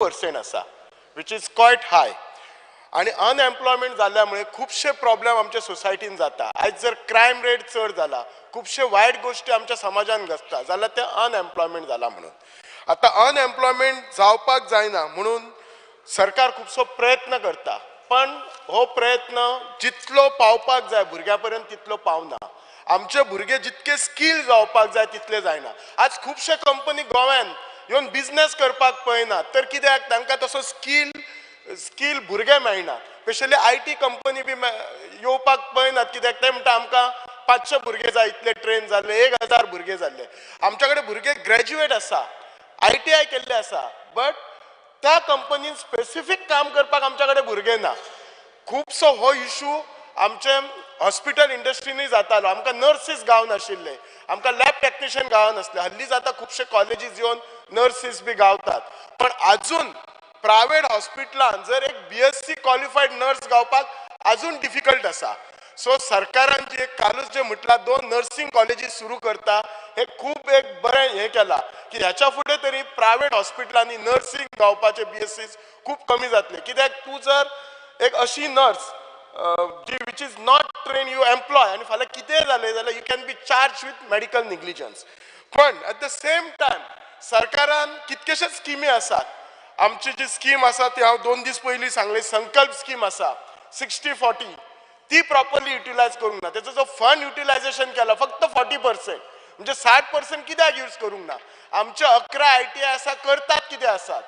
2% आसा, which is quite हाय. आनी unemployment जाल्ल्या मुळे खुबशे प्रॉब्लेम आमच्या सोसायटीन जाता. आयज जर क्रायम रेट चड जाला, खुबशे वायट गोश्टी आमच्या समाजान घडटा जाल्यार ते अनएम्प्लॉयमेंट जाला म्हणून. आतां अनएम्प्लॉयमेंट जावपाक जायना म्हणून सरकार खुबसो प्रयत्न करता, पण हो प्रयत्न जितलो पावपाक जाय भुरग्या पर्यंत तितलो पावना. आमचे भुरगे जितके स्कील जावपाक जाय तितले जायना. आज खुबशे कंपनी गोव्यान येवन बिजनेस करपाक पळयना, तर कित्याक तांकां तसो स्कील भुरगे मेळना. स्पेशली IT company बी येवपाक पळयनात, कित्याक ते म्हणटा आमकां 500 भुरगे जाय, इतले ट्रेन जाल्ले, 1000 भुरगे जाल्ले. आमच्या कडेन भुरगे ग्रॅज्युएट आसा, ITI केल्ले आसा, बट त्या कंपनीन स्पेसिफीक काम करपाक आमच्या कडेन भुरगे ना. खुबसो हो इशू आमचे हॉस्पिटल इंडस्ट्रीनी जातालो. आमकां नर्सीस गावनाशिल्ले, आमकां लॅब टॅक्निशियन गावनासले. हल्लीच आतां खुबशे कॉलेजीस येवन नर्सीस बी गावतात, पण आजून प्रायवेट हॉस्पिटलान जर एक BSc qualified nurse गावपाक आजून डिफिकल्ट आसा. सो सरकारान जे कालूच जे म्हटलां 2 नर्सिंग कॉलेजीस सुरू करता, हे खूब एक बरें हें केलां की ह्याच्या फुडें तरी प्रायवेट हॉस्पिटलांनी नर्सिंग गावपाचे BScs खूब कमी जातले. कित्याक तूं जर एक अशी nurse ji which is not train you employ आनी फाल्यां कितेंय जालें जाल्यार you can be charge with medical negligence. पण एट the same time सरकारान कितकेशेच स्किमी आसात. आमची जी स्कीम आसा ती हांव 2 दीस पयलीं सांगली, संकल्प स्कीम आसा 60-40, ती प्रॉपरली युटिलायज करूंक ना. तेचो जो फंड युटिलायजेशन केला फक्त 40%, म्हणजे 60% कित्याक यूज करूंक ना. आमचे 11 ITI आसा, करतात कितें आसात.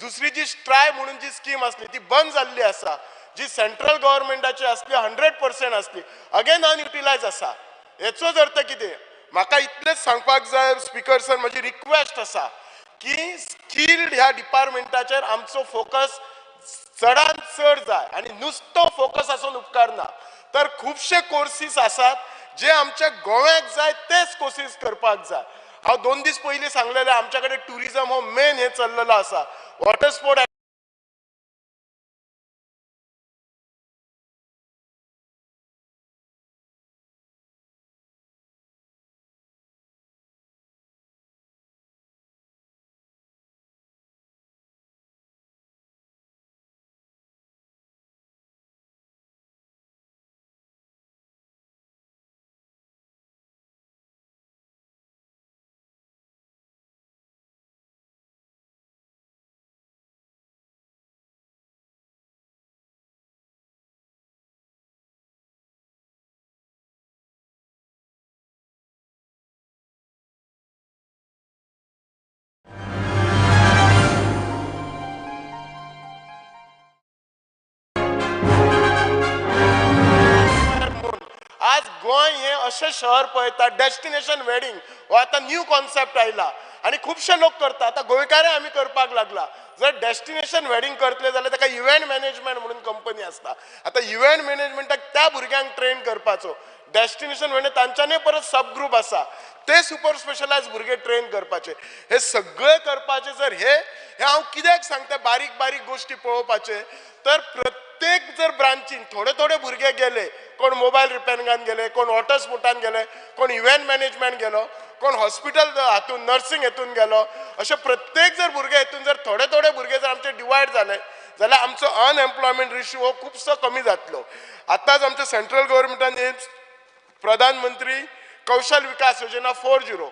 दुसरी जी स्ट्राय म्हणून जी स्कीम आसली ती बंद जाल्ली आसा, जी सेंट्रल गव्हर्मेंटाची आसली 100% आसली, अगेन अनयुटिलायज आसा. हेचोच अर्थ कितें, म्हाका इतलेंच सांगपाक जाय स्पिकर सर, म्हजी रिक्वेस्ट आसा की स्किल्ड ह्या डिपार्टमेंटाचेर आमचो फोकस चडान चड जाय आनी नुस्तो फोकस आसून उपकारना. तर खुबशे कोर्सीस आसात जे आमच्या गोव्याक जाय तेच कोर्सीस करपाक जाय. हांव 2 दीस पयलीं सांगलेलें, आमच्या कडेन ट्युरिजम हो मेन हें चल्लेलो आसा, वॉटर स्पोर्ट आज गोंय हे अशें शहर पळयता, डेस्टिनेशन वेडिंग हो आतां न्यू कॉन्सेप्ट आयला आनी खुबशे लोक करता. आतां गोंयकारय आमी करपाक लागला. जर डेस्टिनेशन वेडिंग करतले जाल्यार ताका इव्हेंट मॅनेजमेंट म्हणून कंपनी आसता. आतां इव्हेंट मॅनेजमेंटाक त्या भुरग्यांक ट्रेन करपाचो, डेस्टिनेशन वेडिंग तांच्यानूय परत सब ग्रूप आसा, ते सुपर स्पेशलायज भुरगे ट्रेन करपाचे. हे सगळे करपाचे. जर हे हांव कित्याक सांगता बारीक बारीक गोश्टी पळोवपाचे, तर प्रत्येक जर ब्रांचीन थोडे थोडे भुरगे गेले, कोण मोबायल रिपेरिंगान गेले, कोण वॉटर स्पोर्टान गेले, कोण इव्हेंट मॅनेजमेंट गेलो, कोण हॉस्पिटल हातून नर्सिंग हेतून गेलो, अशे प्रत्येक जर भुरगे हेतून जर थोडे थोडे भुरगे जर आमचे डिवायड जाले जाल्यार आमचो अनएम्प्लॉयमेंट रेशियो हो खुबसो कमी जातलो. आतांच आमच्या सेंट्रल गव्हर्मेंटान प्रधानमंत्री कौशल विकास योजना 4.0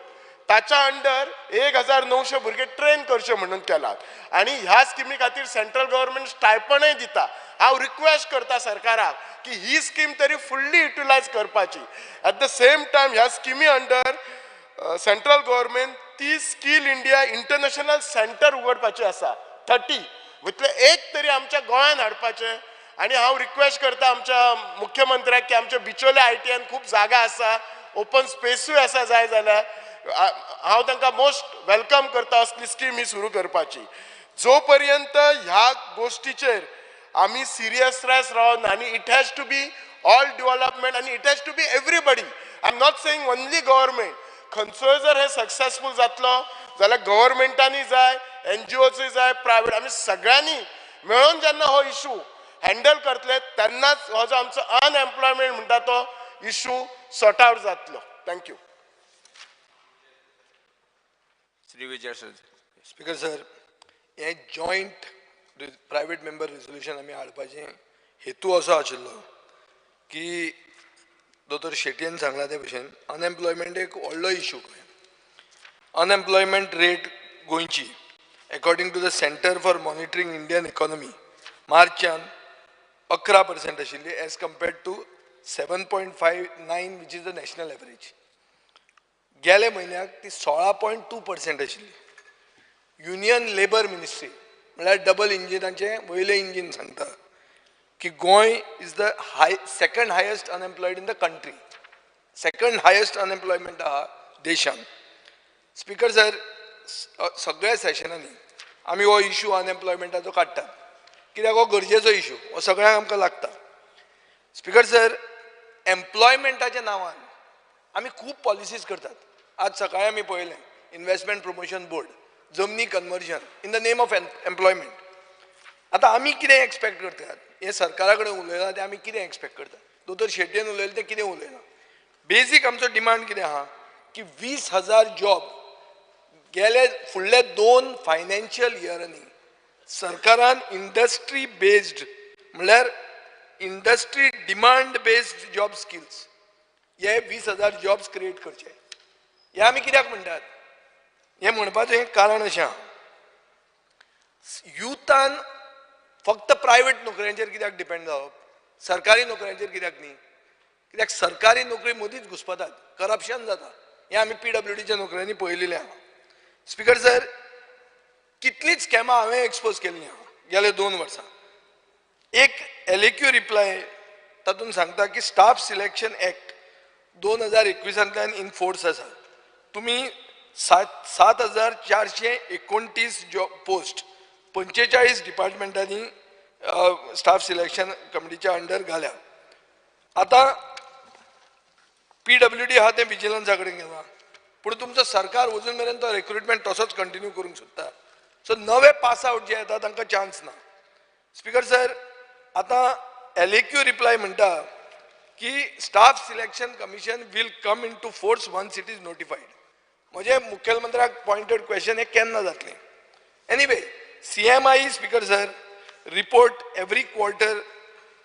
ताच्या अंडर 1900 भुरगे ट्रेन करचे म्हणून केलात आनी ह्या स्किमी खातीर सेंट्रल गव्हर्मेंट स्टायपणय दिता. हांव रिक्वेस्ट करता सरकाराक की ही स्कीम तरी फुल्ली युटिलायज करपाची. एट the same time ह्या स्किमी under central government 30 skill India international centre उगडपाचे आसा, 30 म्हटलें एक तरी आमच्या गोंयान हाडपाचें. आनी हांव रिक्वेस्ट करता आमच्या मुख्यमंत्र्याक की आमच्या बिचोले ITI खूब जागा आसा, ओपन स्पेसूय आसा, जाय जाल्यार हांव तांकां मोस्ट welcome करता असली स्कीम ही सुरू करपाची. जो पर्यंत ह्या गोश्टीचेर आमी सिरियसनेस रावन आनी it has to be all development आनी it has to be everybody, I am not saying only government. खंयचोय जर हे सक्सेसफूल जातलो जाल्यार गव्हर्मेंटांनी जाय, NGOचूय जाय, प्रायवेट, आमी सगळ्यांनी मेळून जेन्ना हो इशू हँडल करतले तेन्नाच हो जो आमचो अनएम्प्लॉयमेंट म्हणटा तो इशू सॉर्ट आवट जातलो. Thank you. Shri Vijay sir. Speaker sir, हें जॉयंट प्रायवेट मेंबर रेजोल्युशन आमी हाडपाचें हेतू असो आशिल्लो की दोतोर शेटयेन सांगला ते भशेन अनएम्प्लॉयमेंट एक व्हडलो इशू गोंयांत. अनएम्प्लॉयमेंट रेट गोंयची, according to the Centre for Monitoring Indian Economy, मार्चान 11% आशिल्ली as compared to 7.59, which is the national average. गेले म्हयन्याक ती 16.2% आशिल्ली. युनियन लेबर मिनिस्ट्री, म्हळ्यार डबल इंजिनाचें वयलें इंजीन, सांगता की Goa is the second highest unemployed in the country. Second highest unemployment आहा देशान. स्पिकर सर, सगळ्या सेशनांनी आमी हो इशू अनएम्प्लॉयमेंटाचो काडटात, कित्याक हो गरजेचो इशू, हो सगळ्यांक आमकां लागता. स्पिकर सर, एम्प्लॉयमेंटाच्या नांवान आमी खूब पॉलिसीज करतात. आज सकाळी आमी पळयलें, इन्वेस्टमेंट प्रमोशन बोर्ड, जमनी conversion in the name of employment. आतां आमी कितें एक्सपेक्ट करतात? हें सरकारा कडेन उलयलां तें आमी कितें एक्सपेक्ट करतात? दोतोर शेटयेन उलयलें तें कितें उलयलां? बेजीक आमचो डिमांड कितें आहा की 20,000 जॉब गेले फुडले 2 फायनान्शियल इयरांनी सरकारान इंडस्ट्री बेस्ड, म्हणल्यार industry demand based job skills, हे 20,000 जॉब्स क्रिएट करचे. हे आमी कित्याक म्हणटात? हें म्हणपाचें हें कारण अशें आहा, युथान फक्त प्रायवेट नोकऱ्यांचेर कित्याक डिपेंड जावप, सरकारी नोकऱ्यांचेर कित्याक न्ही? कित्याक सरकारी नोकरी मदींच घुसपतात, करप्शन जाता. हें आमी पीडब्ल्यूडीच्या नोकऱ्यांनी पळयलेलें आहा. स्पिकर सर, कितलींच स्कॅमां हांवें एक्सपोज केल्लीं आहा गेले 2 वर्सां. एक एलएक्यू रिप्लाय, तातूंत सांगता की स्टाफ सिलेक्शन एक्ट 2021तांतल्यान इन फोर्स आसा. तुमी 7429 जॉब पोस्ट 45 डिपार्टमेंटांनी स्टाफ सिलेक्शन कमिटीच्या अंडर घाल्या. आतां पीडब्ल्यूडी आहा तें विजिलन्सा कडेन गेलां, पूण तुमचो सरकार अजून मेरेन तो रिक्रुटमेंट तसोच कंटिन्यू करूंक सोदता. सो नवे पास आवट जे येता तांकां चान्स ना. स्पिकर सर, आतां एलएक्यू रिप्लाय म्हणटा की Staff Selection Commission will come into force once it is notified. म्हजें मुखेलमंत्र्याक पॉयंटेड क्वेश्चन, हें केन्ना जातलें? Anyway, CMIE, Speaker sir, report, every quarter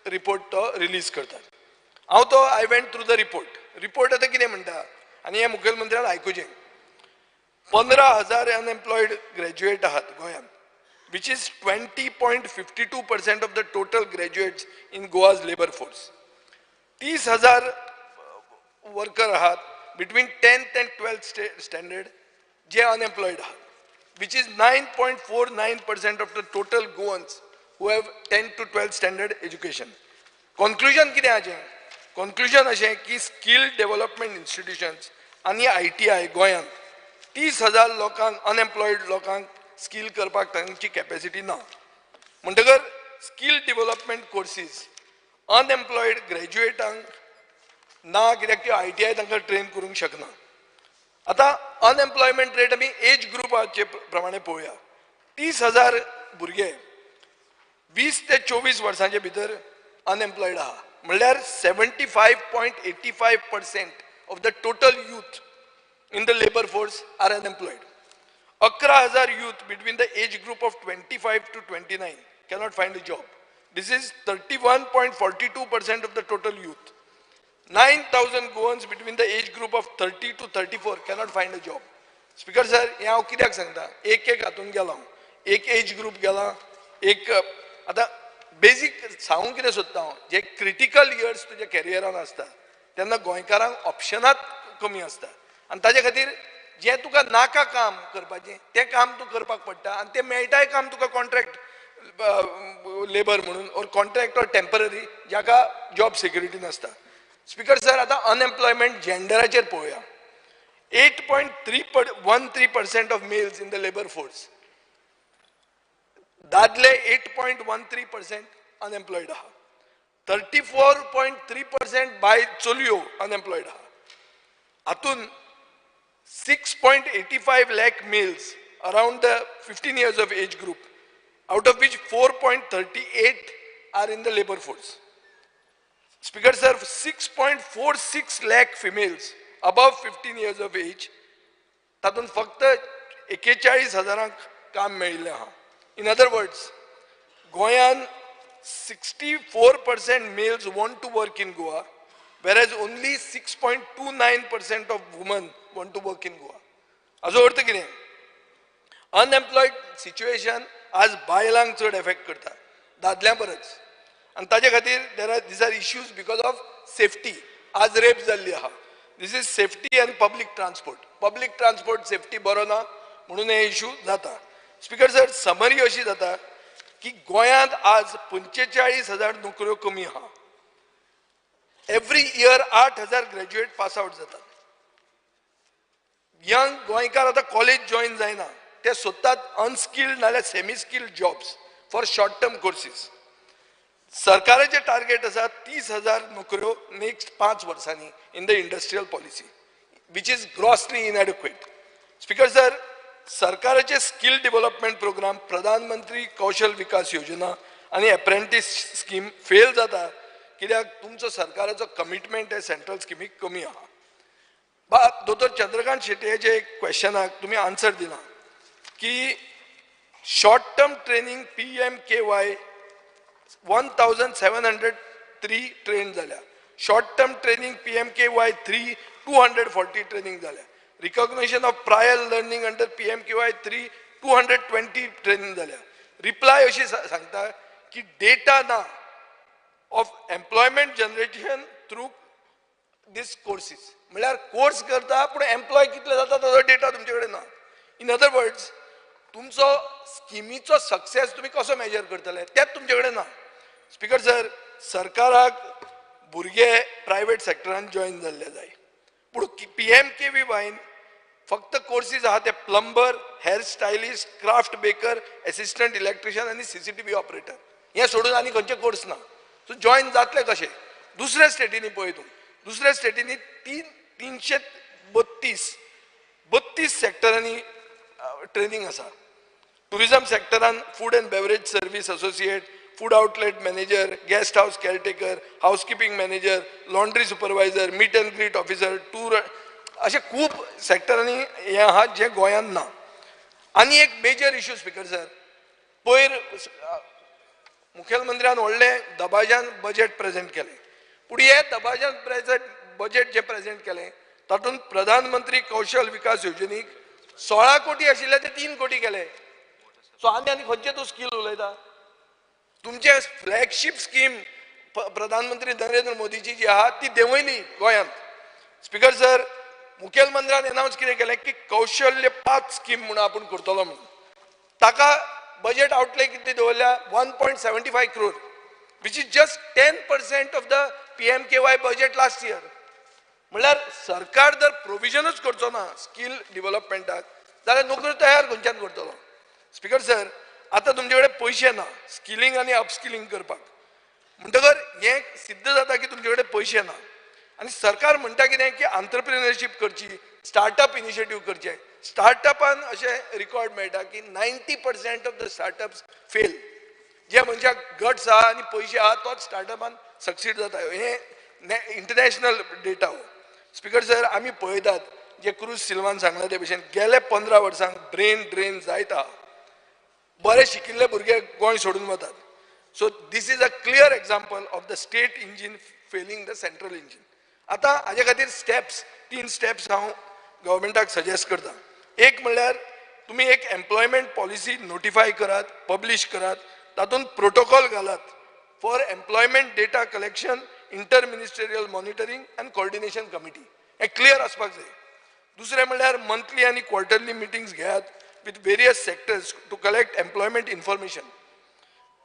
report तो रिलीज करतात. हांव तो I went through the report. Report आतां कितें म्हणटा आनी हें मुखेलमंत्र्यान आयकुचें. 15,000 अनएम्प्लॉयड ग्रॅज्युएट आहात गोंयांत, which is 20.52% of the total graduates in Goa's labour force. 30,000 worker आहात between 10th and 12th standard J unemployed आहात, which is 9.49% of the total Goans who have 10th to 12th standard education. Conclusion कितें हाचें? Conclusion अशें की skill development इन्स्टिट्युशन्स आनी ITI गोंयांत 30,000 लोकांक, unemployed लोकांक स्कील करपाक तांची कॅपॅसिटी ना. म्हणटकर स्कील डेव्हलपमेंट कोर्सीस अनएम्प्लॉयड ग्रॅज्युएटांक ना, कित्याक त्यो आयटीआय तांकां ट्रेन करूंक शकना. आतां अनएम्प्लॉयमेंट रेट आमी एज ग्रुपाचे प्रमाणे पळोवया. 30,000 भुरगे 20 ते 24 वर्सांचे भितर अनएम्प्लॉयड आहा, म्हणल्यार 75.85% of the total youth in the labour force are unemployed. 11,000 youth between the age group of 25 to 29 cannot find a job. This is 31.42% of the total youth. 9,000 Goans between the age group of 30 to 34 cannot find a job. Speaker sir, हें हांव कित्याक सांगता? एक एक हातून गेला हांव, एक एज ग्रुप गेला एक. आतां बेजीक सांगूंक कितें सोदता हांव, जे क्रिटिकल इयर्स तुज्या कॅरियरान आसता तेन्ना गोंयकारांक ऑप्शनात कमी आसता आनी ताजे खातीर जें तुका नाका काम करपाचें तें काम तूं करपाक पडटा आनी तें मेळटाय काम तुका कॉन्ट्रॅक्ट लेबर म्हणून ऑर कॉन्ट्रॅक्ट ऑर टेम्पररी, जाका जॉब सिक्युरिटी नासता. स्पिकर सर, आतां अनएम्प्लॉयमेंट जेंडराचेर पळोवया. 8.313% of males in the labour force, दादले 8.13% unemployed आहा. 34.3% बाय चलयो अनएम्प्लॉयड आहा. हातून 6.85 lakh males around the 15 years of age group, out of which 4.38 are in the labour force. Speaker sir, 6.46 lakh females above 15 years of age, तातूंत फक्त 41 हजारांक काम मेळिल्लें आहा. In other words, गोंयान 64% males want to work in Goa, whereas only 6.29% of women want to work in Goa. हाजो अर्थ कितें? अनएम्प्लॉयड सिच्युएशन आज बायलांक चड एफेक्ट करता दादल्यां परस आनी ताजे खातीर there are these are issues because of safety. आज रेप जाल्ली आहा. This is safety and public transport. Public transport safety बरो ना म्हणून हे इशू जाता. स्पिकर सर, समरी अशी जाता की गोंयांत आज 45,000 नोकऱ्यो कमी आहा. Every year 8,000 graduate pass out जातात. यंग गोंयकार आतां कॉलेज जॉयन जायना. ते सोदतात अनस्किल्ड नाल्यार semi skilled jobs for short term courses. सरकाराचें टार्गेट आसा 30,000 नोकऱ्यो नेक्स्ट 5 वर्सांनी in the industrial policy, which is grossly inadequate. Speaker sir, सरकाराचे स्कील डेव्हलपमेंट प्रोग्राम, प्रधानमंत्री कौशल विकास योजना आनी एप्रेंटीस स्कीम फेल जाता, कित्याक तुमचो सरकाराचो कमिटमेंट हे सेंट्रल स्किमीक कमी आहा. बा दोतोर चंद्रकांत शेटयेचे एक क्वेश्चनाक तुमी आन्सर दिला की short term training PMKY 1703 train जाल्या, short term training PMKY 3 240 training जाल्या, recognition of prior learning under PMKY 3 220 training जाल्या. रिप्लाय अशी सांगता की डेटा ना of employment generation through these courses. म्हणल्यार कोर्स करता पूण एम्प्लॉय कितले जाता ताजो डेटा तुमचे कडेन ना. इन अदर वर्ड्स, तुमचो स्किमीचो सक्सेस तुमी कसो मेजर करतले तेच तुमचे कडेन ना. स्पिकर सर, सरकाराक भुरगे प्रायवेट सेक्टरान जॉयन जाल्ले जाय, पूण पीएमकेव्हीवायन फक्त कोर्सीस आहा ते plumber, hair stylist, craft baker, assistant electrician आनी सीसीटीव्ही ऑपरेटर. हे सोडून आनी खंयचे कोर्स ना. सो जॉयन जातले कशे? दुसऱ्या स्टेटींनी पळय तूं, दुसऱ्या स्टेटींनी 332 32 सेक्टरांनी ट्रेनींग आसा. टुरिझम सेक्टरान food and beverage service associate, food outlet manager, guest house caretaker, housekeeping manager, laundry supervisor, meet and greet officer, tour, अशे खूब सेक्टरांनी हें आहा जें गोंयांत ना. आनी एक मेजर इशू, स्पिकर सर, पयर मुखेलमंत्र्यान व्हडलें दबाज्यान बजेट प्रेजेंट केलें, पूण हे दबाज्यान प्रेजेंट बजेट जें प्रेजेंट केलें तातूंत प्रधानमंत्री कौशल विकास योजनेक 16 कोटी आशिल्ले ते 3 कोटी केले. सो आनी आनी खंयचे तूं स्कील उलयता? तुमचे फ्लॅगशीप स्कीम प्रधानमंत्री नरेंद्र मोदीची जी आहा ती देंवयली गोंयांत. स्पिकर सर, मुखेलमंत्र्यान अनावन्स कितें केलें की कौशल्य 5 स्कीम म्हणून आपूण करतलो म्हणून. ताका बजेट आउटले कितली दवरल्या? 1.75 crore, which is just 10% of the PMKY budget last year. म्हणल्यार सरकार जर प्रोविजनूच करचो ना स्कील डेव्हलपमेंटाक जाल्यार नोकऱ्यो तयार खंयच्यान करतलो? स्पिकर सर, आतां तुमचे कडेन पयशे ना स्किलिंग आनी अपस्किलिंग करपाक, म्हणटकर हें सिद्ध जाता की तुमचे कडेन पयशे ना. आनी सरकार म्हणटा कितें की आंतरप्रिनरशीप करची, स्टार्टअप इनिशिएटीव करचे. स्टार्टअपान अशें रिकॉर्ड मेळटा की 90% of the startups fail. जे मनशाक गट्स आहा आनी पयशे आहा तोच स्टार्टअपान सक्सीड जाता. हें इंटरनॅशनल डेटा हो. स्पिकर सर, आमी पळयतात जे क्रूज सिल्वान सांगला ते भशेन गेले 15 वर्सांक ब्रेन ड्रेन जायत आहा. बरे शिकिल्ले भुरगे गोंय सोडून वतात. So this is a clear example of the state engine failing the central engine. आतां हाजे खातीर स्टेप्स, तीन स्टेप्स हांव गव्हर्मेंटाक सजेस्ट करता. एक म्हणल्यार तुमी एक एम्प्लॉयमेंट पॉलिसी नोटिफाय करात, पब्लीश करात, तातूंत प्रोटोकॉल घालात for employment data collection, inter ministerial monitoring and coordination committee. हें क्लियर आसपाक जाय. दुसरें म्हणल्यार मंथली आनी क्वॉर्टरली मिटिंग्स घेयात with various sectors to collect employment information.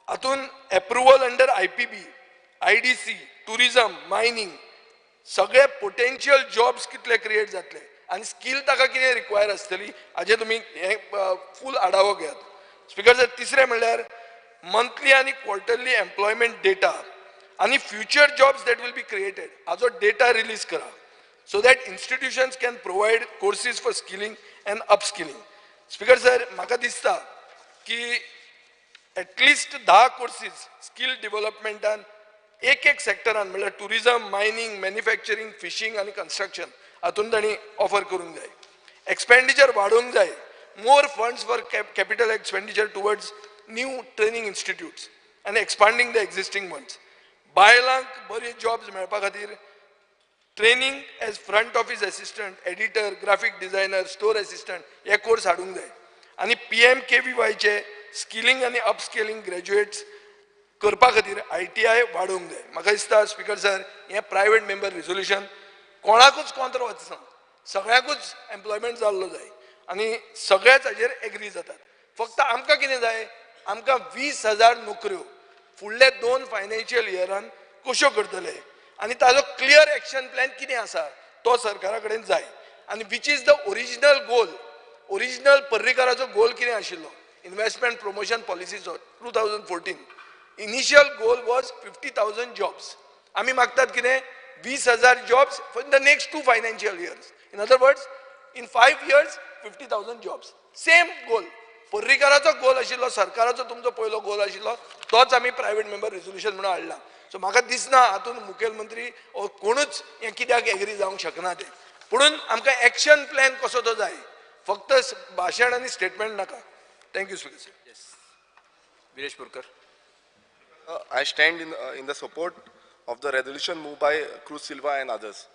हातून approval under IPB, IDC, tourism, mining सगळे पोटेन्शियल जॉब्स कितले क्रिएट जातले आनी स्कील ताका कितें रिक्वायर आसतली हाजें तुमी हें फूल आढावो घेयात. स्पिकर सर, तिसरें म्हणल्यार मंथली आनी क्वॉर्टरली एम्प्लॉयमेंट डेटा आनी future jobs that will be created हाजो डेटा रिलीज करा, so that institutions can provide courses for skilling and upskilling. Speaker sir, म्हाका दिसता की एटलिस्ट 10 कोर्सीस स्कील डेव्हलपमेंटान एक एक सेक्टरान, म्हणल्यार टुरिझम, मायनींग, मॅन्युफॅक्चरींग, फिशींग आनी कन्स्ट्रक्शन हातून तांणी ऑफर करूंक जाय. एक्सपेंडिचर वाडोवंक जाय, more funds for capital expenditure towards new training institutes आनी एक्सपांडींग the existing ones. बायलांक बरे जॉब्स मेळपा खातीर training as front office assistant, editor, graphic designer, store assistant हे कोर्स हाडूंक जाय. आनी PMKVYचे स्किलिंग आनी अपस्किलिंग ग्रॅज्युएट्स करपा खातीर ITI वाडोवंक जाय. म्हाका दिसता स्पिकर सर, हें प्रायवेट मेंबर रेजोल्युशन कोणाकूच कॉन्त्र वचना, सगळ्यांकूच एम्प्लॉयमेंट जाल्लो जाय आनी सगळेच हाजेर एग्री जातात. फक्त आमकां कितें जाय, आमकां 20,000 नोकऱ्यो फुडले 2 फायनान्शियल इयरान कश्यो करतले आनी ताजो क्लियर एक्शन प्लॅन कितें आसा तो सरकारा कडेन जाय. आनी which is the original goal, original पर्रीकाराचो goal कितें आशिल्लो इन्वेस्टमेंट प्रमोशन पॉलिसीचो 2014, इनिशियल गोल वॉज 50,000 जॉब्स. आमी मागतात कितें, 20,000 jobs for the next 2 financial years. In other words, in 5 years 50,000 jobs. Same goal पर्रीकाराचो गोल आशिल्लो, सरकाराचो तुमचो पयलो गोल आशिल्लो, तोच आमी प्रायवेट मेंबर रेजोल्युशन म्हणून हाडला. सो म्हाका दिसना हातूंत मुखेलमंत्री कोणूच हें कित्याक एग्री जावंक शकना तें. पुणून आमकां एक्शन प्लॅन कसो तो जाय, फक्त भाशण आनी स्टेटमेंट नाका. Thank you speaker sir. Viresh Borkar. I stand in the support of the resolution moved by Cruz Silva and others.